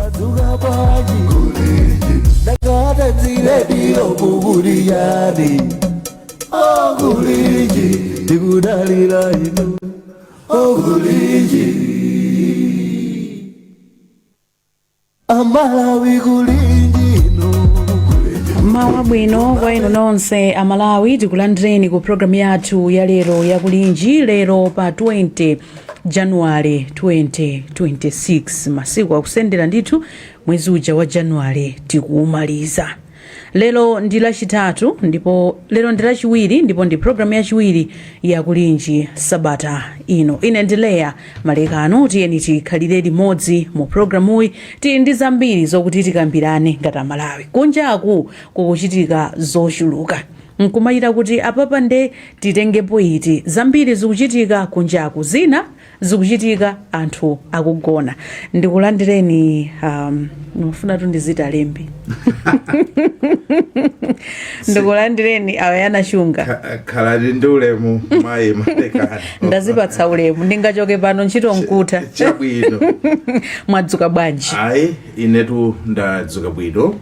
Mwadzuka bwanji? Ndakata zirediyo mukuliyani okulinji, tikudalira inu okulinji, Amalawi kulinji inu. Mawa bwino kwa inu nonse Amalawi. Tikulandireni ku programu yathu ya lero yakulinji, lero pa 20 Januwale 2026. Masiku akusendera ndithu, mwezi uja wa Januwale tikuumaliza. Lero ndi Lachitatu ndipo lero ndi Lachiwiri, ndipo ndi programu yachiwiri yakulinji sabata ino. Ine ndi Leya Malekano. Tiyeni tikhalire limodzi mu programuyi. Tili ndi zambiri zokuti tikambirane ngati Amalawi. Kunjaku kukuchitika zochuluka, nkumachita kuti apapa nde titengepo iti? Zambiri zikuchitika kunjaku, zina zikuchitika anthu akugona. Ndikulandireni, ndimafuna tu ndiziti alembi. Ndikulandireni Awayana Chunga. Khalani ndi ulemu, mayi Malekano. Ndazipatsa ulemu, ndingachoke pano ntchito nkutha. Chabwino. Mwadzuka bwanji? Ayi, inetu ndadzuka bwino.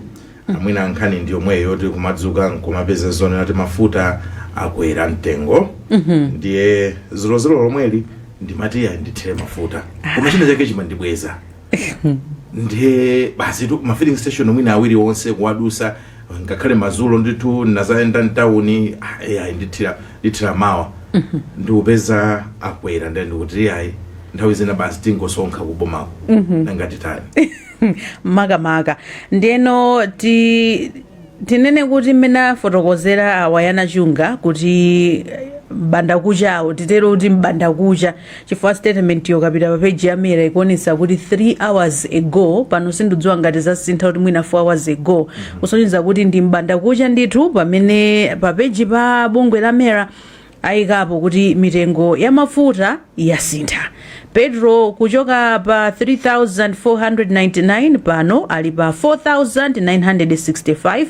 Amwina nkhani ndi yomweyo yoti kumadzuka nkumapeza zonena kuti mafuta akwera mtengo. Ndiye zulozolo lomweli ndimati ayi, ndithire mafuta, koma china chake chimandibweza. Ndiye basi tu, ma filling station mwina awiri onse kuwadusa, ngakhale mazulo ndithu nazayenda mtawuni. Ayi, ndithira mawa, ndikupeza akwera. Ndiye ndikuti ayi, nthawi zina basi tingosonkha kubomako, nangatitani? Makamaka ndiyeno tinene kuti mmene afotokozera Awayana Chunga kuti mbandakuchawo, titero kuti mbandakucha, chifukwa statement yo kapita pa page ya MERA ikuonetsa kuti 3 hours ago. Pano sindidziwa ngati zasintha kuti mwina 4 hours ago, kusonyeza kuti ndi mbandakucha ndithu pamene pa page pa bungwe la MERA ayikapo kuti mitengo ya mafuta yasintha. Petrol kuchoka pa 3499 pano ali pa 4965.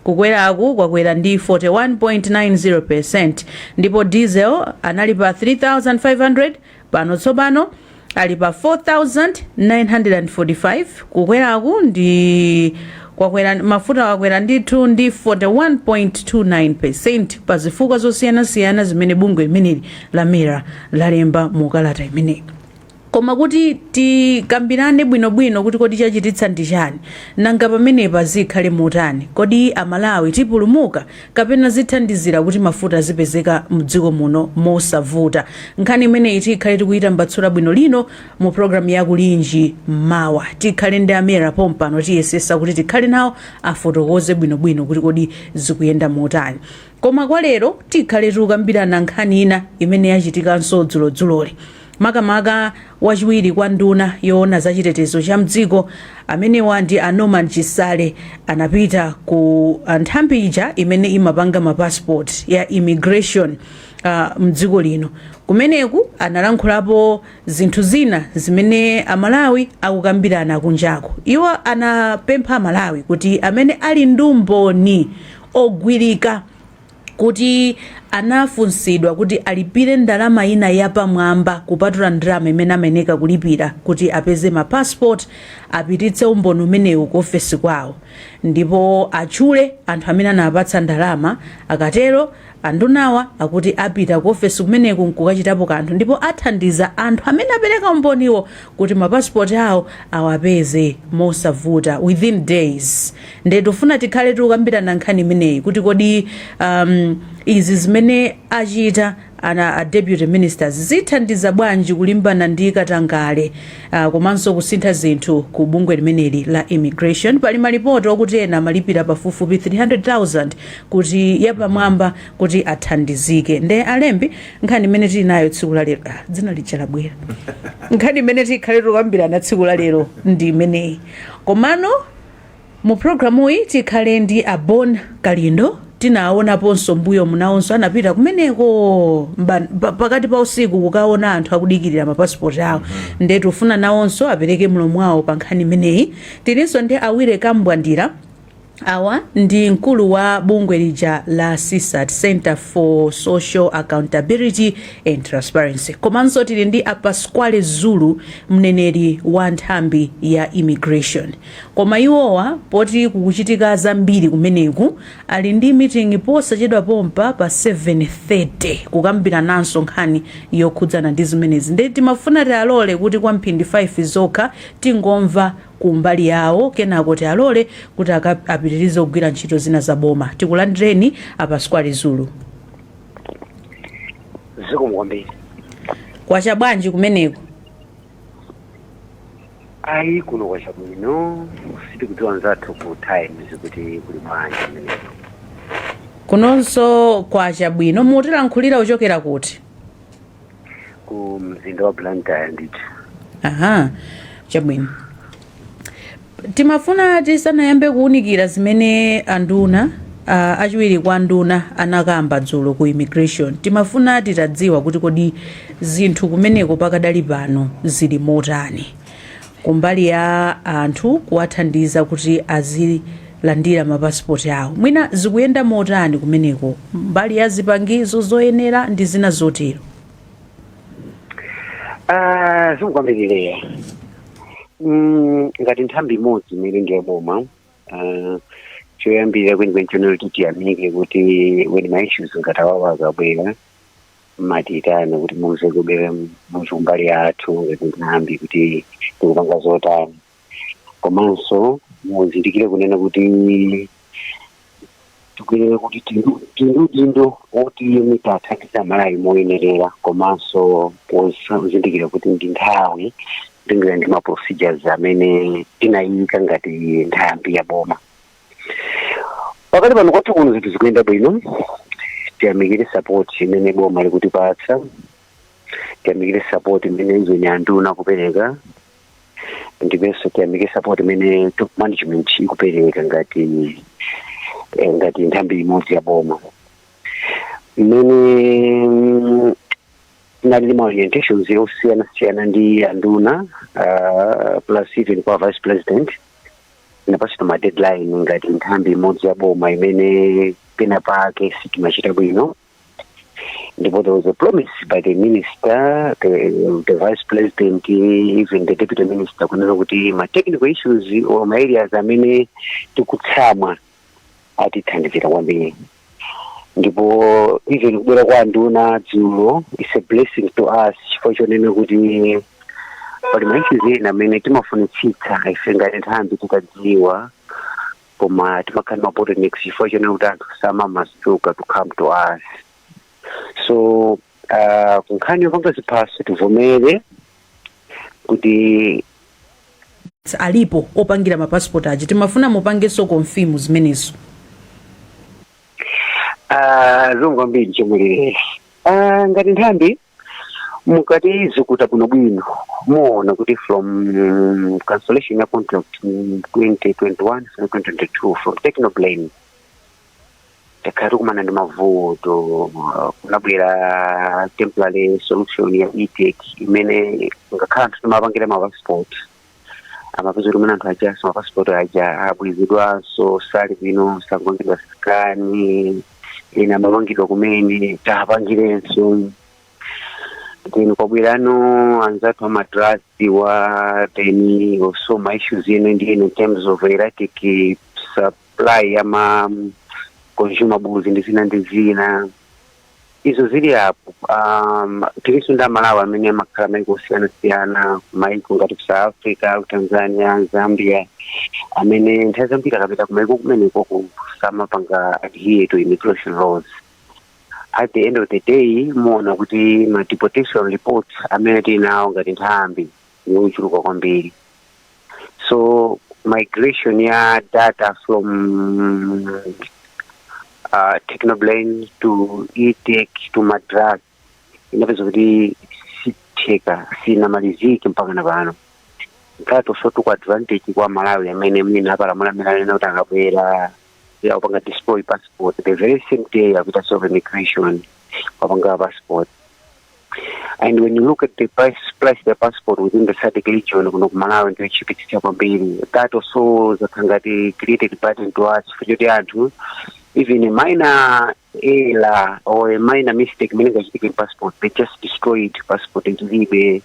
Kukweraku kwakwera ndi 41.90. Ndipo diesel anali pa 3500, pano tsopano ali pa 4945. Kukweraku ndi kwakwera, mafuta wakwera ndithu ndi 41.29 pa zifukwa zosiyanasiyana zimene bungwe limeneli la MERA lalemba mu kalata imeneyi. Koma kuti tikambirane bwinobwino kuti kodi chachititsa ndi chani, nanga pamenepa zikhale motani, kodi Amalawi tipulumuka kapena zithandizira kuti mafuta azipezeka mdziko muno mosavuta, nkhani imeneyi tikhale tikuyitambatsula bwino lino mu programu yakulinji mawa. Tikhale ndi a MERA pompano, tiyesesa kuti tikhale nawo afotokoze bwinobwino kuti kodi zikuyenda motani. Koma kwa lero tikhale tikukambirana nkhani ina imene yachitikanso dzulodzuloli. Makamaka wachiwiri kwa nduna yoona zachitetezo cha mdziko, amenewa ndi a Norman Chisale, anapita ku nthambi ija imene imapanga mapassport ya immigration mdziko lino. Kumeneku analankhulapo zinthu zina zimene Amalawi akukambirana kunjako. Iwo anapempha Amalawi kuti amene ali ndi umboni ogwirika kuti anafunsidwa kuti alipire ndalama ina yapamwamba kupatula ndalama imene amayeneka kulipira kuti apeze ma passport, apititse umboni umenewu ku ofesi kwawo ndipo atchule anthu amene anapatsa ndalama. Akatero, andunawa akuti apita ku ofesi kumeneku nkukachitapo kanthu ndipo athandiza anthu amene apereka umboniwo kuti mapasipoti awo awapeze mosavuta within days. Ndiye tifuna tikhale tikukambirana nkhani imeneyi kuti kodi izi zimene achita ana a deputy ministers zithandiza bwanji kulimbana ndi katangale komanso kusintha zinthu ku bungwe limeneli la immigration? Pali malipoti okuti ena amalipira pafupifupi 300,000 kuti yapamwamba kuti athandizike. Nde alembi, nkhani imene tili nayo tsiku la lero, dzina lija labwera, nkhani imene tikhale tikukambirana tsiku la lero ndi imeneyi. Komano mu programuyi tikhale ndi a Bon Kalindo. Tinaonaponso mbuyo munawonso anapita kumeneko pakati pa usiku kukaona anthu akudikirira mapasipoti awo. Nde tifuna nawonso apereke mlomo wawo pa nkhani imeneyi. Tilinso ndi Awire Kambwandira. Awa ndi mkulu wa bungwe lija la CSAT, Center for Social Accountability and Transparency. Komanso tili ndi a Pasquale Zulu, mneneri wa nthambi ya immigration. Koma iwowa, poti kukuchitika zambiri kumeneku, ali ndi meeting posachedwa pompa pa 7:30 kukambirananso nkhani yokhudzana ndi zimenezi. Ndi timafuna tialole kuti kwa mphindi 5 zokha tingomva kumbali yawo, kenako tialole kuti apitirize kugwira ntchito zina za boma. Tikulandireni, a Pasquale Zulu. Zikomo kwambiri. Kwacha bwanji kumeneko? Ayi, kuno kwacha bwino. Sitikudziwa nzathu ku Times kuti kuli bwanji kumeneko. Kunonso kwacha bwino. Mutilankhulira uchokera kuti? Ku mzinda wa Blantyre ndithu. Aha, chabwino. Timafuna tisanayambe kuwunikira zimene anduna, achiwiri kwa nduna anakamba dzulo ku immigration, timafuna titadziwa kuti kodi zinthu kumeneko pakadali pano zili motani kumbali ya anthu kuwathandiza kuti azilandira mapasipoti awo? Mwina zikuyenda motani kumeneko mbali ya zipangizo zoyenera ndi zina zotero? Ah, zikomo kwambiri. Ngati nthambi imodzi imene ndi yaboma, choyambirira kwenikweni chonero kuti tiyamike kuti when ma issues ngati awawa akabwera, matiyitana kuti muze kubera muzumbali yathu ngati nthambi kuti tikupanga zotani. Komanso muzindikire kunena kuti tikuyenera kuti tili udindo woti titathandiza Malawi moyenerera, komanso pozindikira kuti ndi nthawi kutengera ndi ma procedures amene tinayika ngati nthambi ya boma. Pakati pano kwathu kuno zinthu zikuyenda bwino. Tiyamikire support imene boma likutipatsa, tiyamikire support imene even anduna kupereka, ndipenso tiyamikire support imene top management ikupereka ngati nthambi imodzi ya boma. Mmene tinali ndi ma orientations osiyanasiyana ndi anduna, plus even kwa vice president, inapatsidwa ma deadline ngati nthambi imodzi ya boma imene pena pake sitimachita bwino. Ndipo there was a promise by the minister, the vice president, even the deputy minister, kunena kuti ma technical issues or ma areas amene tikutsamwa atithandizira kwambiri. Ndipo even kubwera kwa anduna dzulo is a blessing to us, chifukwa chonena kuti pali ma issues ena amene timafunitsitsa ife ngati nthambi tikadziwa, koma timakhala ma bottlenecks chifukwa chonena kuti anthu samamasuka to come to us. So kunkhani yopanga ziphaso, tivomere kuti alipo opangira mapasipoti aja. Timafuna mupangenso confirm zimenezo. Zikomo kwambiri chomwerere. Ngati nthambi, mukati zikuta bwinobwino, muona kuti from cancellation ya contract in 2021, 2022 from Technoblane, takhala tikumana ndi mavuto. Kunabwera temporary solution ya Etech, imene ngakhala anthu timapangira mapassport, amapeza kuti mwina anthu ajaso mapassport aja abwezedwanso, sali bwino, sakupangidwa scan, ena amapangidwa kumene tapangirenso. Then kwabwerano anzathu aMadras wa, then also ma issues ene ndi ene in terms of erratic supply ya ma consumables ndi zina ndi zina. Izo zili apo. Tilinso ndi Amalawi amene amakhala maiko osiyanasiyana, maiko ngati ku South Africa, ku Tanzania, Zambia, amene nthawi zambiri akapita kumaiko kumeneko samapanga adhere to immigration laws. At the end of the day, muona kuti ma deportation reports amene tili nawo ngati nthambi yochuluka kwambiri. So migration ya data from Technoblane to Etech to Madras inapeza kuti sitheka, sinamalizike mpaka na pano. Nkhato so took advantage kwa Malawi amene mwina apalamula, amene anena kuti akabwera akupanga display passport, the very same day apita self immigration wapanga passport. And when you look at the price of the passport within the SADC region, kuno ku Malawi ndiyo chipititsa kwambiri. That also zakhala ngati created burden to us, chifukwa anthu, even a minor error or a minor mistake imene ingachitika in passport, they just destroy it, passport ilibe.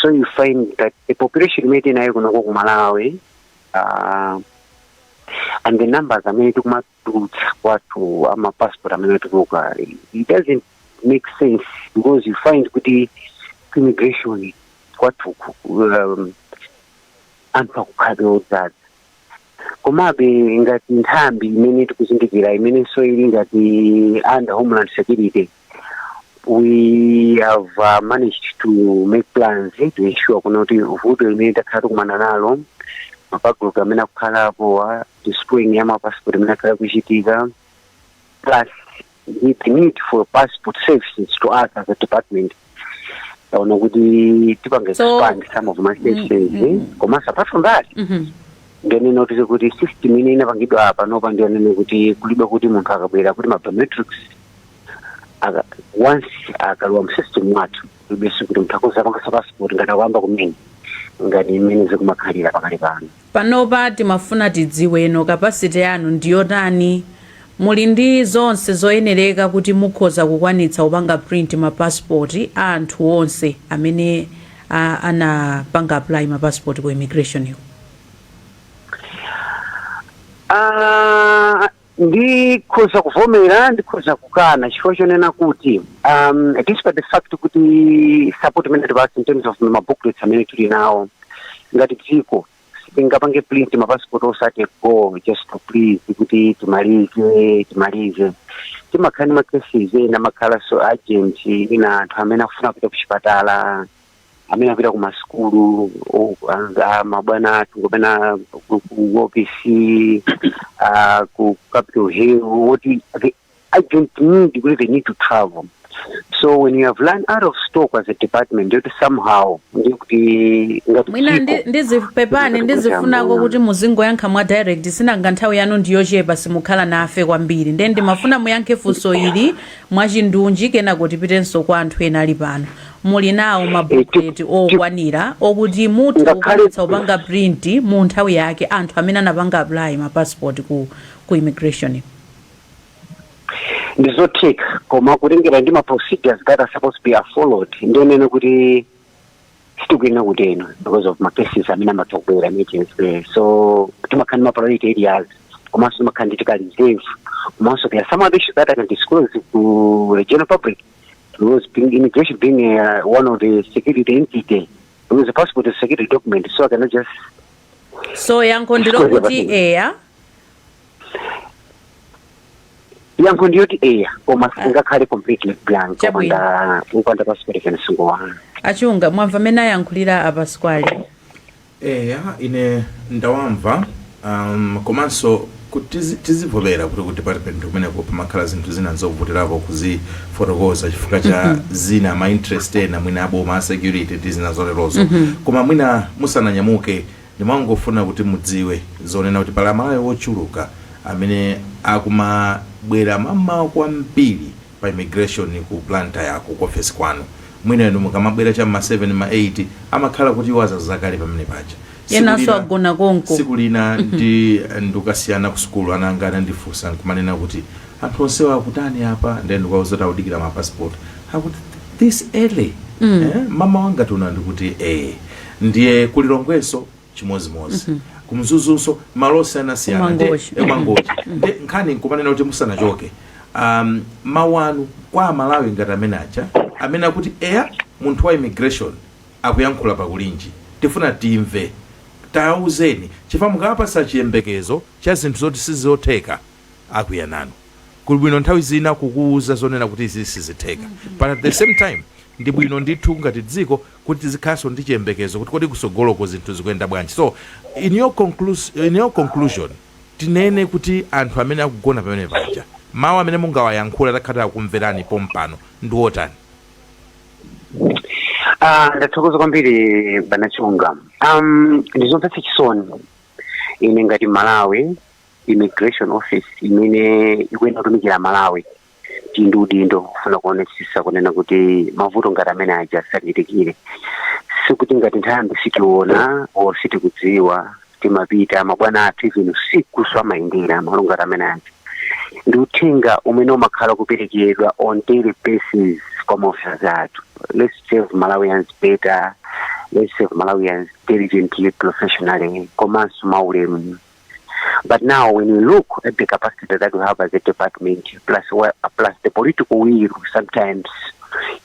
So you find that the population imene tinayo kunoko ku Malawi and the numbers amene tikumatulutsa kwathu ama passport amene atuluka, it doesn't make sense, because you find kuti ku immigration kwathuku anthu akukhala odzaza. Komabe ngati nthambi imene tikuzindikira, imenenso ili ngati under Homeland Security, we have managed to make plans to ensure kuna kuti vuto limene takhala tikumana nalo, ma backlog amene akukhalapo, destroying ya mapassport imene akhala kuchitika, plus the need for passport services to us as a department, taona kuti tipange expand some of my services. Komanso apart from that, ndionena kuti system ine inapangidwa panopa, ndionene kuti kulibe kuti munthu akabwera kuti ma biometrics once akalowa mu system mwathu, kulibenso kuti munthu akhoza apangasa passport ngati akuyamba kumene, ngati imene zikumakhalira pakali pano. Panopa timafuna tidziweno capacity yanu ndiyotani. Muli ndi zonse zoyenereka kuti mukhoza kukwanitsa kupanga print mapasipoti a anthu onse amene anapanga apply mapasipoti ku immigration iko? Ah, ndikhoza kuvomera, ndikhoza kukana, chifukwa chonena kuti despite the fact kuti support imene tipatsa in terms of ma booklets amene tili nawo, ngati dziko sitingapange print mapassport osati go just to please kuti timalize timalize. Timakhala ndi ma cases ena amakhala so urgent, ina anthu amene akufuna kupita kuchipatala, amene akupita ku masukulu, mabwana athu kapena ku ofisi ku Capitol Hill, woti the urgent need kuti they need to travel. So when you have run out of stock as a department, ndiyoti somehow ndikuti ngati Mwina dziko ndizipepani, ndizifunako kuti muzingoyankha mwa direct, sinanga nthawi yanu ndiyochepa, simukhala nafe kwambiri. Ndiye ndimafuna muyankhe funso ili mwachindunji, kenako tipitenso kwa anthu ena ali pano. Muli nawo ma booklet okwanira okuti mutha kukwanitsa kupanga print mu nthawi yake anthu amene anapanga apply ma passport ku immigration? Ndizotheka, koma kutengera ndi ma procedures that are supposed to be followed, ndionene kuti sitikuyenera kuteno because of ma cases amene amatha kubwera emergency. So timakhala ndi ma priority areas, komanso timakhala ndi tika reserve, komanso there are some other issues that I can disclose to the general public, because immigration being one of the security entity, because the passport is a security document, so I cannot just So yankho ndilokuti eya? Yankho ndiyoti eya, koma singakhale completely blank Chabwino. Upanda passport even single one. Achunga, mwamva amene ayankhulira a Pasquale? Eya, ine ndawamva, komanso kuti tizivomera kuti ku department kumeneko pamakhala zinthu zina zovutirapo kuzifotokoza chifukwa cha zina, ma interest ena mwina aboma, a security ndi zina zoterozo. Koma mwina musananyamuke, ndimangofuna kuti mudziwe zonena kuti pali Amalawi ochuluka amene akumabwera mamawa kwambiri pa immigration ku Blantyre yako ku office kwanu. Mwina inu mukamabwera cha ma 7, ma 8, amakhala kuti iwo azazakale pamene paja. Tsiku Enanso lina agona konko. Tsiku lina ndi ndikasiyana ku sukulu, ana anga anandifunsa nkumanena kuti, "Anthu onsewa akutani apa?" Then ndikawauza kuti akudikira ma passport. Akuti, "This early?" Eh, mama wanga tuna. Ndikuti eh. Ndiye kulilongweso chimozimozi, kumzuzunso, malo osiyanasiyana. Kumangochi. Kumangochi. Nde nkhani nkumanena kuti musanachoke, mawu anu kwa Amalawi ngati amene aja amene akuti, "Eya, munthu wa immigration akuyankhula pakulinji, tifuna timve," tauzeni, chifukwa mukapasa chiyembekezo cha zinthu zoti sizotheka, akwiya nanu. Kuli bwino nthawi zina kukuuza zonena kuti izi sizitheka, but at the same time ndi bwino ndithu ngati dziko kuti tizikhalanso ndi chiyembekezo kuti kodi kusogoloko zinthu zikuyenda bwanji. So in your conclusion, tinene kuti anthu amene akugona pamene paja, mawu amene mungawayankhula takhala akumverani pompano ndi otani? Ah, ndathokoza kwambiri, bwana Chunga. Ndizomvetsa chisoni ine ngati Malawi, immigration office imene ikuyenera kutumikira Malawi. Tili ndi udindo kufuna kuonetsetsa kunena kuti mavuto ngati amene aja asachitikire. Sikuti ngati nthambi sitiona or sitikudziwa. Timapita, mabwana athu even usiku amayendera malo ngati amene aja. Ndi uthenga umene umakhala kuperekedwa on daily basis kwa maofficers athu: let's serve Malawians better, let's serve Malawians diligently, professionally, komanso maulemu. But now when we look at the capacity that we have as a department plus, well, plus the political will, sometimes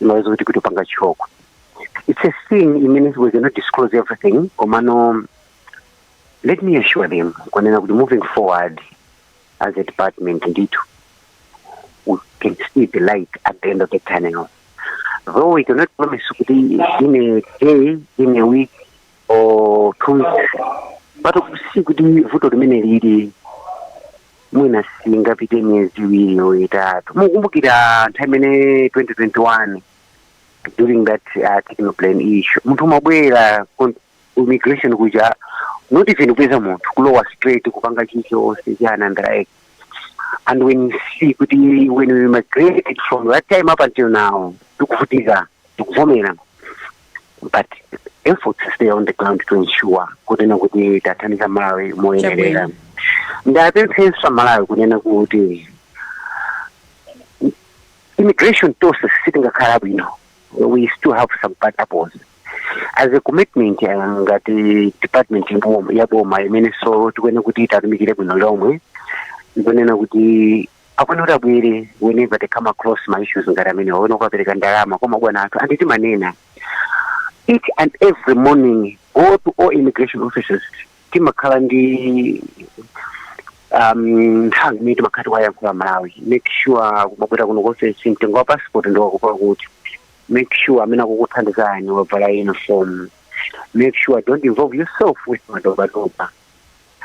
imaweza kuti kutipanga choke. It's a thing imene we cannot disclose everything, komano let me assure them kunena kuti moving forward as a department, ndithu we can see the light at the end of the tunnel, though we cannot promise kuti in a day, in a week or 2 weeks, but see kuti vuto limene lili mwina singapite miyezi 2 or 3. Mukumbukira nthawi imene 2021, during that techno plane issue, munthu umabwera immigration kuja, not even kupeza munthu, kulowa straight, kupanga chilichonse chana and like. And when you see kuti when we migrated from that time up until now, tikuvutika, tikuvomera, but efforts stay on the ground to ensure kunena kuti tathandiza Malawi moyenerera. Ndapemphenso Malawi kunena kuti immigration tonse sitingakhala bwino, we still have some bad apples. As a commitment, ngati department ya boma imene so tikuyenera kuti tatumikire bwino lomwe, ndikunena kuti akwana kuti abwere whenever they come across ma issues ngati amene waona kukapereka ndalama kwa mabwana athu. And timanena each and every morning, go to all immigration officers, timakhala ndi nthawi imene timakhala tikuwayankhula Malawi: make sure kumabwera kuno ku office, mtengo wa passport ndi wakupa kuti, make sure amene akukuthandizani wavala uniform, make sure don't involve yourself with madobadoba,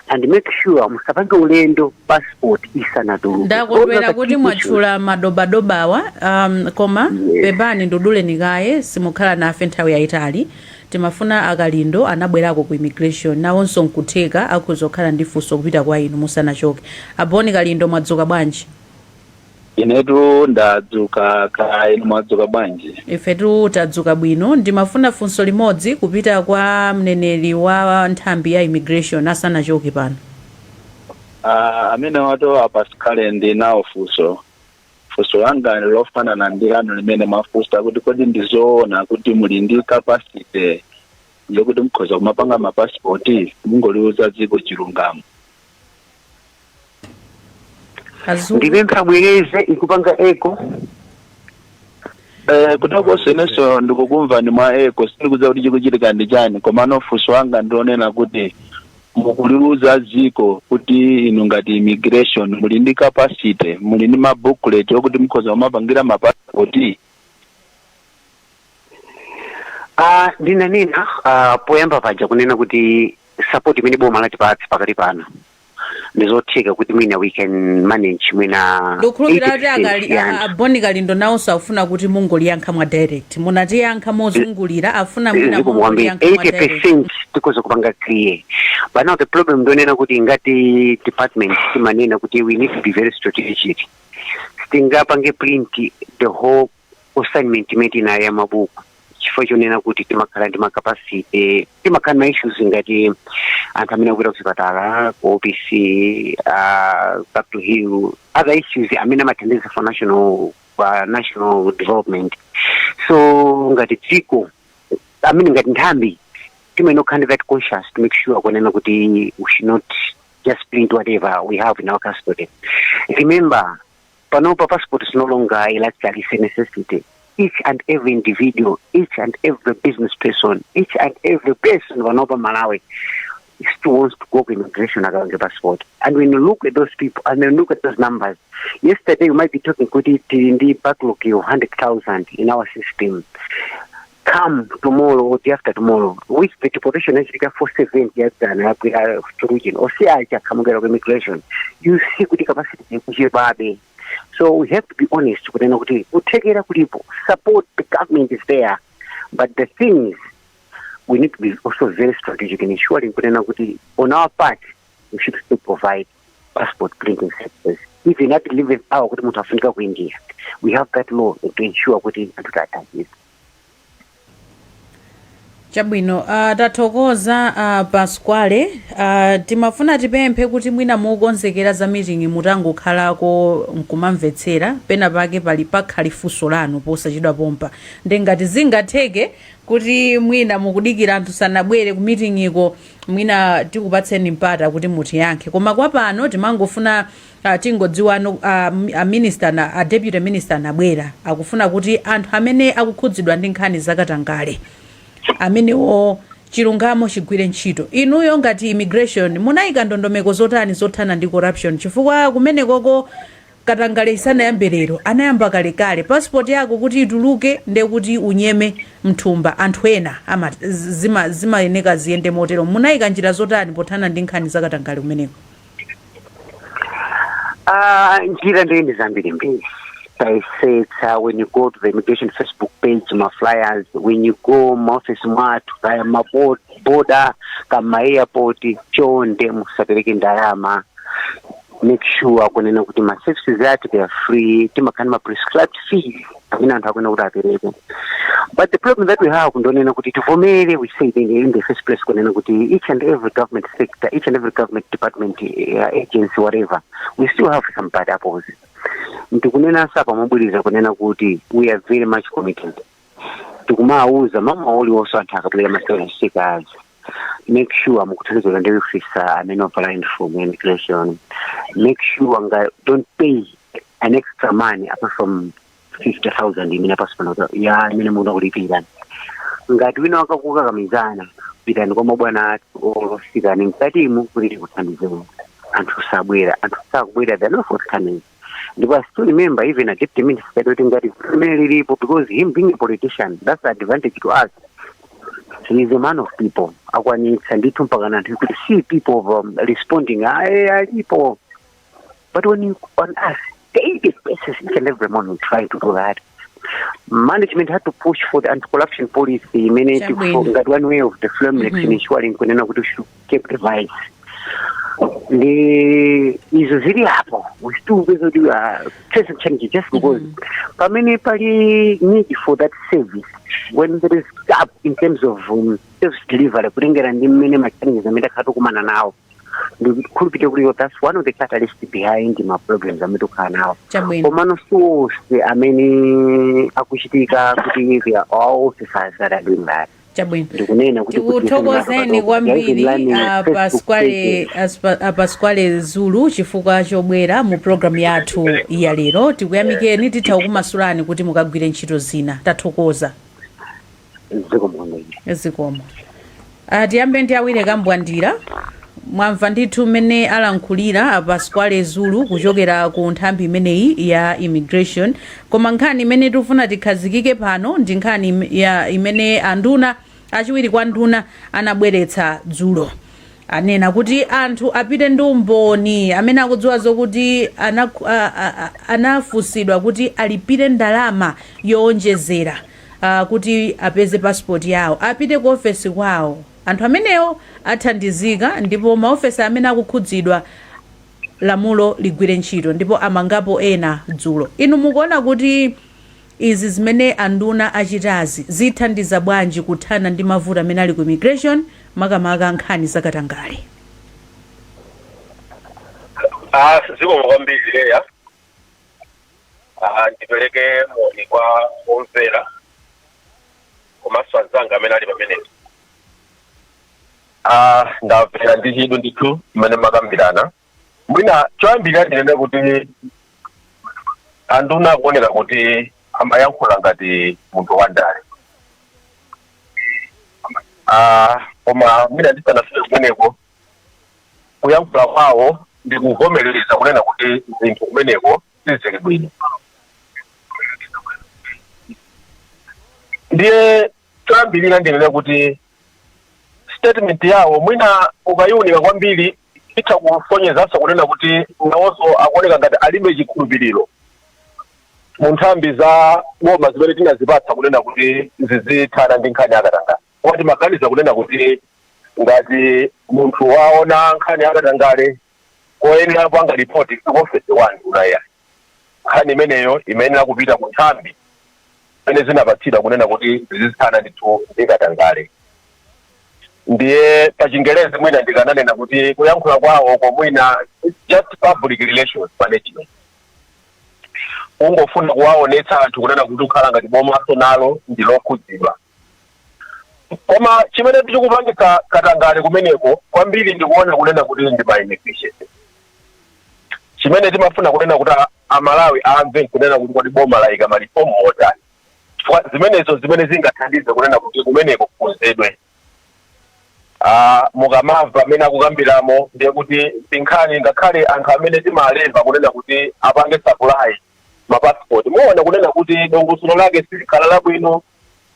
and make sure musapange ulendo passport isanatuluke. Ndakondwera kuti mwatchula madobadobawa, koma pepani nduduleni kaye, simukhala nafe nthawi yayitali. Timafuna Akalindo anabwerako ku immigration, nawonso nkutheka akhoza kukhala ndi funso kupita kwa inu musanachoke. Aboni Kalindo, mwadzuka bwanji? Inetu ndadzuka, ka inu mwadzuka bwanji? Ifetu tadzuka bwino. Ndimafuna funso limodzi kupita kwa mneneri wa nthambi ya immigration asanachoke pano. Amene wato apa sikhale ndi nawo funso. Funso langa lofanana ndi lanu limene mwafunsa kuti kodi ndizoona kuti muli ndi capacity yokuti mukhoza kumapanga mapasipoti? Mungoliuza dziko chilungamo. Azulu. Ndipempha bwereze, ikupanga echo. Kutakonso inenso ndikukumva ndi mwa echo, sindikudziwa kuti chikuchitika ndi chani. Komano funso langa ndionena kuti mukuliuza dziko kuti inu ngati immigration muli ndi capacity, muli ndi ma booklet okuti mukhoza kumapangira mapasipoti? Ndinanena poyamba paja kunena kuti support imene boma latipatsa pakati pano, ndizotheka kuti mwina we can manage mwina Ndikukhulupirira kuti 80% ya anthu. Aboni Kalindo nawonso akufuna kuti mungoliyankha mwa direct. Munatiyankha mozungulira, afuna mwina Zikomo kwambiri. mungoliyankha mwa direct. 80% tikhoza kupanga clear, but now the problem ndionena kuti ngati department timanena kuti we need to be very strategic. Sitingapange print the whole assignment imene tinayo ya mabuku, chifukwa chonena kuti timakhala ndi macapacity, timakhala ma issues ngati anthu amene akupita kuchipatala, ku OPC, Capitol Hill, other issues amene amathandiza for national development. So ngati dziko, I mean, ngati nthambi, timayenera kukhala that conscious to make sure kunena kuti we should not just print whatever we have in our custody. Remember, panopa passport is no longer a luxury, it's a necessity. Each and every individual, each and every business person, each and every person panopa Malawi still wants to go to immigration akapange passport. And when you look at those people and then look at those numbers, yesterday you might be talking kuti tili ndi backlog of 100,000 in our system. Come tomorrow or the after tomorrow, with the deportation yachitika 470 yadzana yakwera region ose aja akhamukira ku immigration, you see kuti capacity ikuchepabe. So we have to be honest kunena kuti kuthekera kulipo, support the government is there, but the thing is we need to be also very strategic in ensuring kunena kuti on our part we should still provide passport printing services. Even at 11th hour kuti munthu afunika ku India, we have that law to ensure kuti anthu tathandiza. Chabwino, tathokoza Pasquale. Timafuna tipemphe kuti mwina mukonzekera za meeting mutangokhalako nkumamvetsera pena pake pali pakhali funso lanu posachedwa pompa. Ndi ngati zingatheke kuti mwina mukudikira anthu sanabwere ku meeting iko, mwina tikupatseni mpata kuti mutiyankhe. Koma kwa pano timangofuna tingodziwano a minister na a deputy minister anabwera, akufuna kuti anthu amene akukhudzidwa ndi nkhani zakatangale amenewo chilungamo chigwire ntchito. Inuyo ngati immigration munayika ndondomeko zotani zothana ndi corruption? Chifukwa kumenekoko katangale isanayambe lero, anayamba kalekale. Passport yako kuti ituluke nde kuti unyeme mthumba anthu ena ama zimayeneka ziyende motero. Munayika njira zotani pothana ndi nkhani zakatangale kumeneko? Ah, njira ndiye ndi zambirimbiri. Tayesetsa. When you go to the immigration Facebook page, ma flyers, when you go maofisi mwathu, kaya ma border kama airport, chonde musapereke ndalama. Make sure kunena kuti ma services athu, they are free. Timakhala ma prescribed fees amene anthu akuena kuti apereke. But the problem that we have, ndonena kuti tivomere, we say in the first place kunena kuti each and every government sector, each and every government department, agency, whatever, we still have some bad apples. Ndikunena sapa mobwiriza kunena kuti we are very much committed. Tikumawuza mama uliwonso anthu akabwera ma asylum seekers, make sure mukuthandizana ndi officer amene wavala uniform ya immigration. Make sure nga don't pay an extra money apart from 50,000 imene passport ya imene mukuda kulipira. Ngati wina wakakukakamizana, pitani kwa mabwana athu olofikani mkatimu kuti tikuthandizeni. Anthu sabwera, anthu sakubwera, they're not forthcoming. Ndipo I still remember even a deputy minister kuti ngati limene lilipo, because him being a politician, that's the advantage to us. He is a man of people. Akwanitsa ndithu mpaka anthu you could see people responding, aye alipo. But when you on us daily basis, each and every morning, trying to do that, management had to push for the anti-corruption policy imene Chabwino. Ngati one way of the framework ensuring kunena kuti we should keep the vice. Ndi izo zili apo, we still kupeza kuti we are facing challenges just because pamene pali need for that service, when there is gap in terms of service delivery, kutengera ndi mmene ma challenges amene takhala tikumana nawo, ndikukhulupirira kuti that's one of the catalyst behind ma problems amene tikukhala nawo. Chabwino. Komano siwonse amene akuchitika kuti they are all officers that are doing that. Chabwino. Ndikunena kuti Tikuthokozeni kwambiri a Pasquale Zulu chifukwa chobwera mu programu yathu ya lero. Tikuyamikeni, titha kukumasulani kuti mukagwire ntchito zina. Tathokoza. Zikomo kwambiri. Zikomo. Tiyambe ndi awire Kambwandira. Mwamva ndithu mmene alankhulira a Pasquale Zulu kuchokera ku nthambi imeneyi ya immigration. Koma nkhani imene tikufuna tikhazikike pano ndi nkhani ya imene anduna achiwiri kwa nduna anabweretsa dzulo. Anena kuti anthu apite ndi umboni amene akudziwa zokuti anafunsidwa kuti alipire ndalama yowonjezera kuti apeze passport yawo, apite ku ofesi kwawo. Anthu amenewo athandizika, ndipo maofesi amene akukhudzidwa lamulo ligwire ntchito, ndipo amangapo ena dzulo. Inu mukuona kuti izi zimene anduna achitazi zithandiza bwanji kuthana ndi mavuto amene ali ku immigration, makamaka nkhani zakatangale? Ah, zikomo kwambiri Leya. Ah, ndipereke moni kwa omvera komanso anzanga amene ali pamenepo. Ah, ndamvera ndi chidwi ndithu mmene makambirana. Mwina choyambirira ndinene kuti anduna akuoneka kuti amayankhula ngati munthu wandale. Ah, koma mwina ndisanafike kumeneko, kuyankhula kwawo ndi kuvomereza kunena kuti zinthu kumeneko sizili bwino. Ndiye choyambirira ndinene kuti statement yawo mwina ukayiunika kwambiri itha kusonyezanso kunena kuti nawonso akuoneka ngati alibe chikhulupiriro mu nthambi za boma zimene tinazipatsa kunena kuti zizithana ndi nkhani yakatangale. Koma timaganiza kunena kuti ngati munthu waona nkhani yakatangale Koyenera kupanga ripoti ku ofesi wa nduna yayi. Nkhani imeneyo imayenera kupita ku nthambi zimene zinapatsidwa kunena kuti zizithana ndithu ndi katangale. Ndiye pa Chingerezi mwina ndikananena kuti kuyankhula kwawo komwina it's just public relations management, kungofuna kuwaonetsa anthu kunena kuti kukhala ngati bomaso nalo ndi lokhudzidwa. Koma chimene chikupangitsa katangale kumeneko kwambiri, ndikuona kunena kuti ndi ma inefficiency. Chimene timafuna kunena kuti Amalawi amve kunena kuti kodi boma layika ma reform motani, chifukwa zimenezo zimene zingathandize kunena kuti kumeneko kukonzedwe. Mukamamva amene akukambiramo, ndiye kuti sinkhani ngakhale anthu amene timalemba kunena kuti apange supply mapassport, muona kunena kuti dongosolo lake silikhala labwino.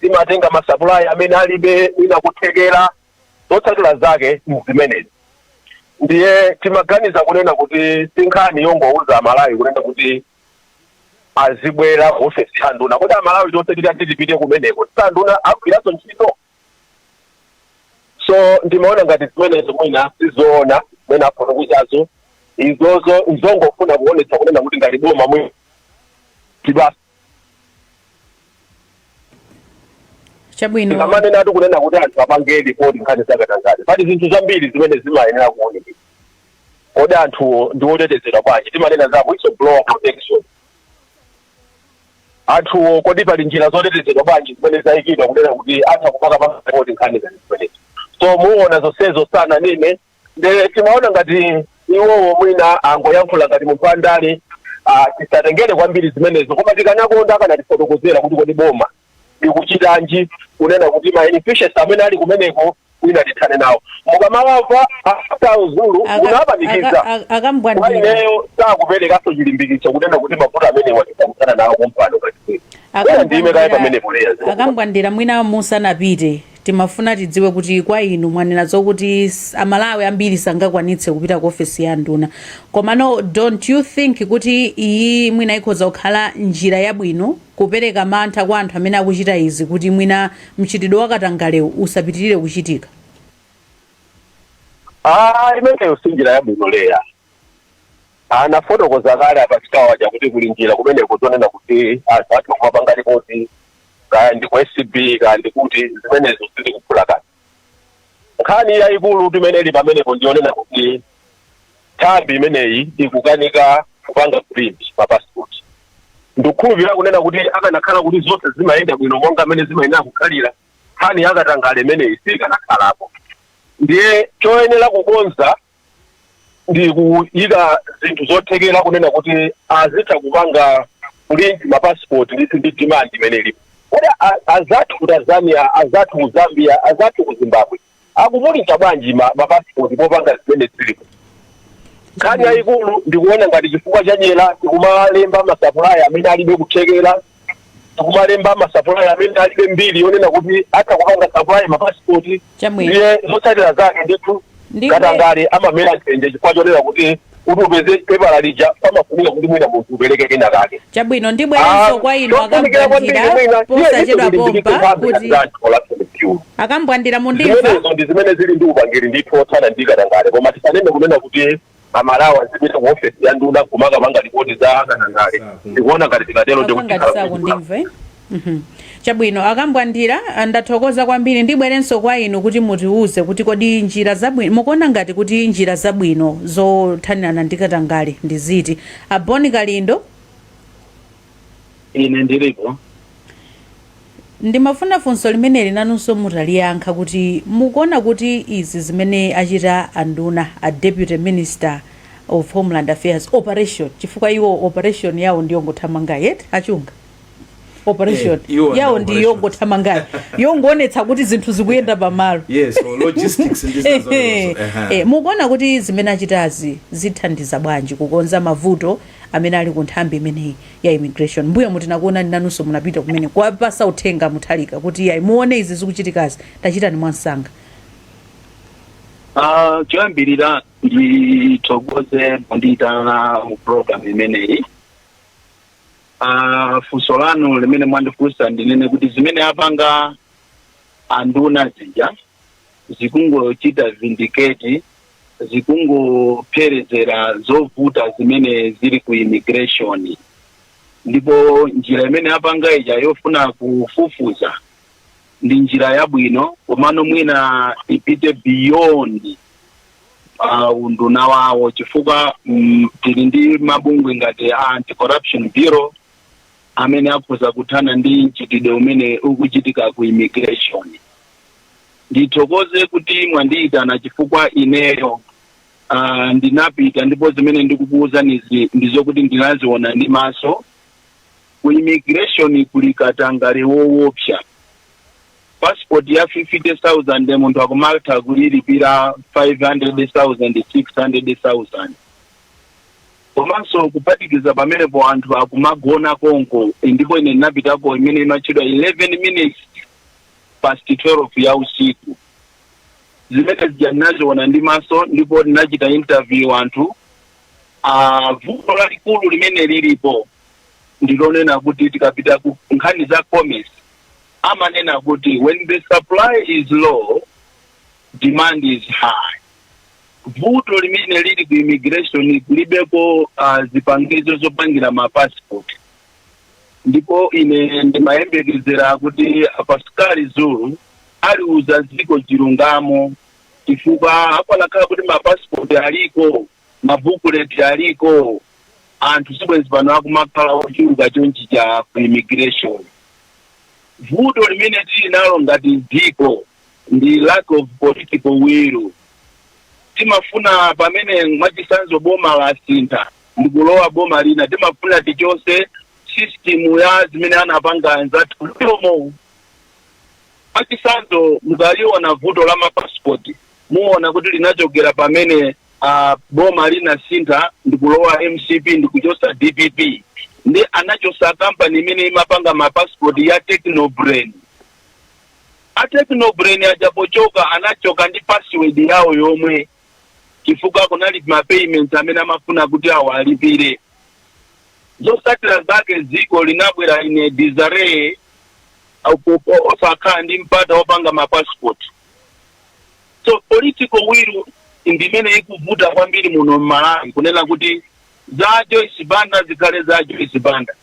Timatenga ma supplier amene alibe mwina kuthekera. Zotsatira zake zimenezi. Ndiye timaganiza kunena kuti sinkhani yongouza Amalawi kunena kuti azibwera ku ofesi ya nduna. Kodi Amalawi tonse titati tipite kumeneko, anduna agwiranso ntchito? So ndimaona ngati zimenezo mwina sizoona mwina afotokozazo izozo, nzongofuna kuonetsa kunena kuti ngati boma mwina tibasa. Chabwino. Tikamanena kunena kuti anthu apange ripoti nkhani zakatangale, pali zinthu zambiri zimene zimayenera kuonekera. Kodi anthuwo ndi otetezedwa bwanji? Timanena za whistleblower protection. Anthuwo, kodi pali njira zotetezedwa bwanji zimene zayikidwa kunena kuti atha kupanga ripoti nkhani ngati zimenezo? So muona zonsezo sananene. Nde timaona ngati iwowo mwina angoyankhula ngati munthu andale. Tisatengere kwambiri zimenezo, koma tikanakonda akanatifotokozera kuti kodi boma likuchitanji kunena kuti ma inefficiency amene ali kumeneko mwina tithane nawo. Mukamawamva after Zulu unapanikiza kwa Akambwandira. ineyo sakuperekanso chilimbikitso kunena kuti mavuto amenewa tisakuthana nawo kompano ngati mwina. Ndime kaye pamenepo, Leya. Akambwandira, mwina musanapite, timafuna tidziwe kuti kwa inu, mwanena zokuti Amalawi ambiri sangakwanitse kupita ku ofesi ya nduna, komano don't you think kuti iyi mwina ikhoza kukhala njira yabwino kupereka mantha kwa anthu amene akuchita izi, kuti mwina mchitidwe wakatangalewu usapitirire kuchitika? Ah, imeneyo si njira yabwino, Leya. Anafotokoza kale apasikawa chakuti kuli njira kumeneko zonena kuti anthu atha kumapanga ripoti, kaya ndi ku ACB, kaya ndi kuti. Zimenezo sizikuphula kanthu. Nkhani yayikulu timene ili pamenepo ndionena kuti nthambi imeneyi ikukanika kupanga print mapassport. Ndikukhulupirira kunena kuti akanakhala kuti zonse zimayenda bwino monga mmene zimayenera kukhalira, nkhani yakatangale imeneyi sikanakhalapo. Ndiye choyenera kukonza ndi kuyika zinthu zothekera kunena kuti azitha kupanga print mapassport ndi demand imene ilipo. Kodi azathu ku Tanzania, azathu ku Zambia, azathu ku Zimbabwe akupulinta bwanji mapassport popanga zimene zilipo? Nkhani yayikulu ndikuona ngati chifukwa chadyera tikumalemba ma supplier amene alibe kuthekera, tikumalemba ma supplier amene alibe mbiri yonena kuti atha kupanga supply mapasipoti. Chabwino. Ndiye zotsatira zake ndithu katangale amamera nthenje, chifukwa chonena kuti upeze pepala lija pamafunika kuti mwina munthu upereke kena kake. Chabwino, ndibwerenso kwa inu Chofunikira kwambiri Akambwandira mwina posachedwa pompa kuti corruption bureau. Akambwandira, mundimva? Zimenezo ndi zimene zili ndi upangiri ndithu othana ndi katangale, koma tisanene kunena kuti Amalawi azipita ku ofesi ya nduna kumakapanga ripoti za katangale. Ndikuona ngati tikatero ndikuti ngati sakundimva, eh? Chabwino, Akambwandira, ndathokoza kwambiri. Ndibwerenso kwa inu kuti mutiuze kuti kodi njira zabwino, mukuona ngati kuti njira zabwino zothanirana ndi katangale ndi ziti? Aboni Kalindo. Ine ndilipo. Ndimafuna funso limeneli nanunso mutaliyankha, kuti mukuona kuti izi zimene achita anduna, a Deputy Minister of Homeland Affairs, operation, chifukwa iwo operation yawo ndiyongothamanga yet achunga operation Iwo ndi yawo ndi operations. yongothamangayi, yongoonetsa kuti zinthu zikuyenda pamalo. Yes, so logistics ndi zina zoterozo. Mukuona kuti zimene achitazi zithandiza bwanji kukonza mavuto amene ali ku nthambi imeneyi ya immigration? Mbuyo mutinakuonani nanunso munapita kumene kuwapasa uthenga Mutharika kuti yayi, muone izi zikuchitikazi, tachitani mwansanga. Choyambirira ndithokoze pondiyitana mu program imeneyi. Funso lanu limene mwandifunsa, ndinene kuti zimene apanga anduna zija zikungochita vindicate Zikungopherezera zovuta zimene zili ku immigration, ndipo njira imene apanga ija yofuna kufufuza ndi njira yabwino, komano mwina ipite beyond unduna wawo, chifukwa tili ndi mabungwe ngati a Anti-Corruption Bureau amene akhoza kuthana ndi mchitidwe umene ukuchitika ku immigration. Ndithokoze kuti mwandiyitana, chifukwa ineyo ndinapita, ndipo zimene ndikukuwuzanizi ndizokuti ndinaziona ndi maso. Ku immigration kuli katangale woopsa. Passport ya 50,000 munthu akumatha kulilipira 500,000, 600,000. Komanso kuphatikiza pamenepo, anthu akumagona konko. Ndipo ine ndinapitako imene imatchedwa 11 minutes past 12 ya usiku. Zimene zija ndinaziona ndi maso, ndipo ndinachita interview anthu. Vuto lalikulu limene lilipo ndilonena kuti tikapita ku nkhani za commerce, amanena kuti when the supply is low, demand is high. Vuto limene lili ku immigration, kulibeko zipangizo zopangira ma passport. Ndipo ine ndimayembekezera kuti Pascal Zulu aliuza dziko chilungamo, chifukwa akanakhala kuti ma passport aliko, ma booklet aliko, anthu sibwenzi pano akumakhala ochuluka chonchi cha ku immigration. Vuto limene tili nalo ngati dziko ndi lack of political will. Timafuna pamene mwachitsanzo boma lasintha ndikulowa boma lina, timafuna tichose system ya zimene anapanga anzathu mbuyomo. Mwachitsanzo, mukaliona vuto la mapasipoti, muona kuti linachokera pamene boma linasintha ndikulowa MCP ndikuchosa DPP, ndi anachosa kampani imene imapanga mapasipoti ya Technobrain. A Technobrain ajapochoka, anachoka ndi password yawo yomwe, chifukwa kunali ma payments amene amafuna kuti awo alipire. Zotsatira zake, dziko linabwera in disarray, osakhala ndi mpata wopanga ma passport. So political will ndimene ikuvuta kwambiri muno mMalawi, kunena kuti za Joyce Banda zikhale za Joyce Banda,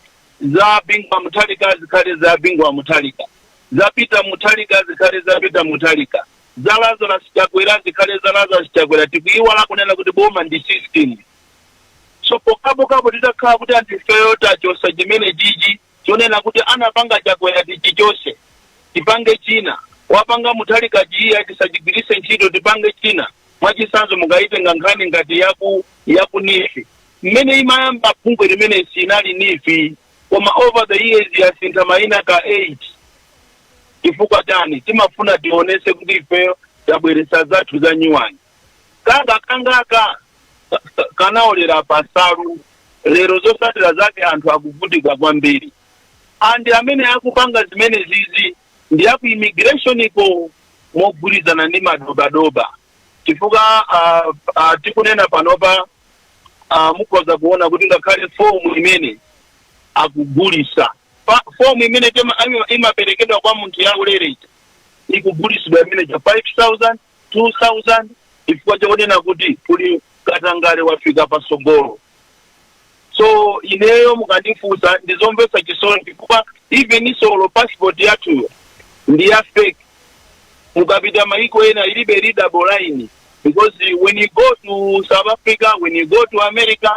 za Bingu wa Mutharika zikhale za Bingu wa Mutharika, za Peter Mutharika zikhale za Peter Mutharika, za Lazarus Chakwera zikhale za Lazarus Chakwera. Tikuiwala kunena kuti boma ndi system. So pokapokapo titakhala kuti anthu ifeyo tachosa chimene chichi chonena kuti anapanga Chakwera tichichose, tipange china, wapanga Mutharika chiya tisachigwirise ntchito, tipange china. Mwachitsanzo, mukaitenga nkhani ngati yaku NEEF, mmene imayamba bungwe limene sinali NEEF, koma over the years yasintha mayina ka 8. Chifukwa chani? Timafuna tionese kuti ifeyo tabweresa zathu za nyuwani. Kanga kangaka kanaolera pasalu. Lero zotsatira zake anthu akuvutika kwambiri, and amene akupanga zimene zizi ndi aku immigration iko mogwirizana ndi madobadoba, chifukwa tikunena panopa, mukhoza kuona kuti ngakhale fomu imene akugulisa, fomu imene imaperekedwa kwa munthu ya ulere ikugulisidwa imene cha 5000, 2000, chifukwa chakunena kuti kuli katangale wafika pasogolo. So ineyo mukandifunsa, ndizomvetsa chisoni, chifukwa even isolo passport yathuyo ndi ya fake. Mukapita maiko ena ilibe readable line, because when you go to South Africa, when you go to America,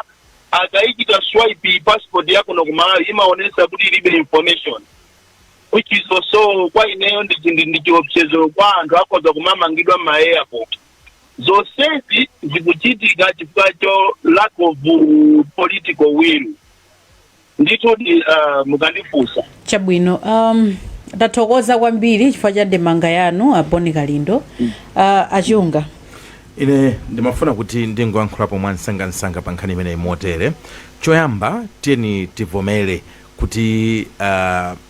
akaichita swipe passport yako no kumalawi, imaonesa kuti ilibe information, which is also kwa ineyo ndi chiopsezo kwa anthu, akhoza kumamangidwa ma airport. Zonsezi zikuchitika chifukwa cho lack of political will ndithu. Mukandifunsa. Chabwino, tathokoza kwambiri chifukwa cha ndemanga yanu, a Bon Kalindo. Achunga. Ine ndimafuna kuti ndingoyankhulapo mwansangansanga pa nkhani imeneyi motere. Choyamba, tiyeni tivomere kuti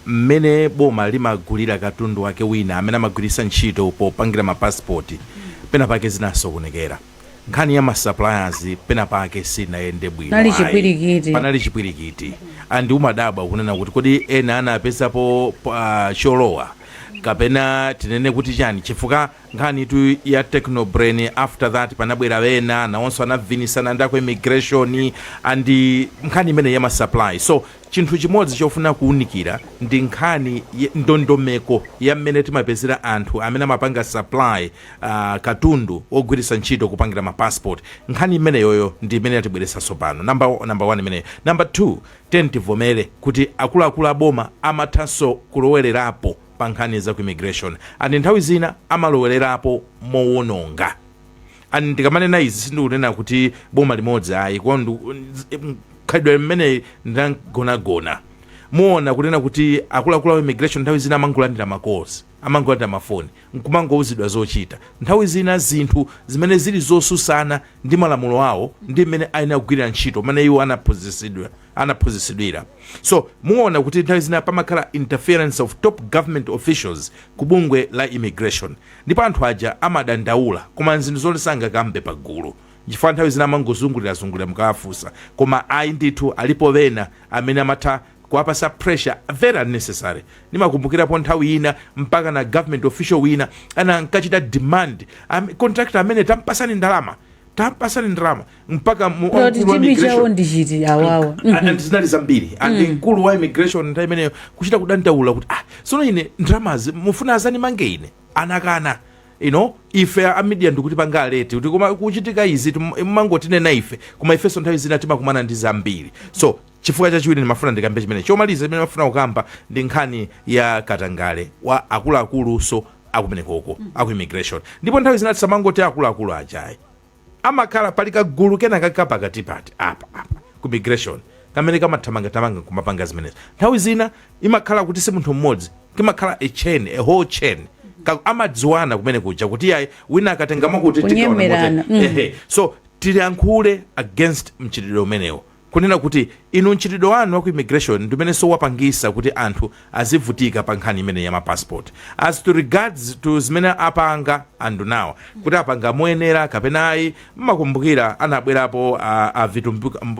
mmene boma limagulira katundu wake wina amene amagwiritsa ntchito popangira mapasipoti, pena pake zinasokonekera. Nkhani ya ma suppliers pena pake sinayende bwino. Panali ayi. Chipwirikiti. Panali chipwirikiti, and umadabwa kunena kuti kodi ena anapezapo cholowa. Kapena tinene kuti chani? Chifukwa nkhani tu ya Technobrain, after that panabwera wena nawonso anavinisana ndako immigration and nkhani imene ya masupply. So chinthu chimodzi chofuna kuwunikira ndi nkhani ndondomeko ya mmene timapezera anthu amene amapanga supply katundu ogwiritsa ntchito kupangira mapassport. Nkhani imeneyoyo ndi imene yatibweretsanso pano, number one imeneyo. Number two, tiyeni tivomere kuti akuluakulu aboma amathanso kulowererapo pa nkhani za ku immigration, and nthawi zina amalowererapo mowononga. And ndikamanena izi, sindikunena kuti boma limodzi, ayi. Kwa khalidwe mmene ndagonagona, muona kunena kuti akuluakulu a immigration nthawi zina amangolandira macalls, amangolandira mafoni, nkumangouzidwa zochita. Nthawi zina zinthu zimene zili zosusana ndi malamulo awo ndi mmene ayenera kugwirira ntchito, mmene iwo anaphunzitsidwira. So muona kuti nthawi zina pamakhala interference of top government officials ku bungwe la immigration, ndipo anthu aja amadandaula, koma zinthu zoti sangakambe pagulu, chifukwa nthawi zina amangozungulirazungulira mukawafunsa. Koma ayi ndithu, alipo bena amene amatha kuwapasa pressure very unnecessary. Ndimakumbukirapo nthawi ina mpaka na government official wina ana ankachita demand contractor amene, "Tampasani ndalama, tampasani ndalama," mpaka Kuti mkulu wa chidwi chawo immigration ndi chiti awawa? And zinali zambiri, and mkulu wa immigration nthawi imeneyo kuchita kudandaula kuti, "Ah, sono ine ndalamazi mufuna azanimange ine?" Anakana. Ife a media ndikuti panga alert kuti koma kuchitika izi, mmangotinena ife, koma ifenso nthawi zina timakumana ndi zambiri. So chifukwa chachiwiri ndimafuna ndikambe chimene. Chomaliza chimene ndimafuna kukamba ndi nkhani ya katangale wa akuluakuluso akumenekoko, aku immigration. Ndipo nthawi zina tisamangoti akuluakulu ajayi, amakhala pali kagulu kena kaka pakatipati apa apa ku immigration kamene kamathamangathamanga kumapanga zimenezo. Nthawi zina imakhala kuti si munthu mmodzi, kimakhala a chain, a whole chain. Amadziwana kumene kuja kuti yayi, wina akatenga makuti tigawana. Kunyemerana. Motere. Ehe, so tiyankhule against mchitidwe umenewo, kunena kuti inu mchitidwe wanu wa ku immigration ndi umene wapangisa kuti anthu azivutika pa nkhani imene ya mapassport. As to regards to zimene apanga anthu nawa, kuti apanga moyenera kapena ayi, mmakumbukira anabwerapo a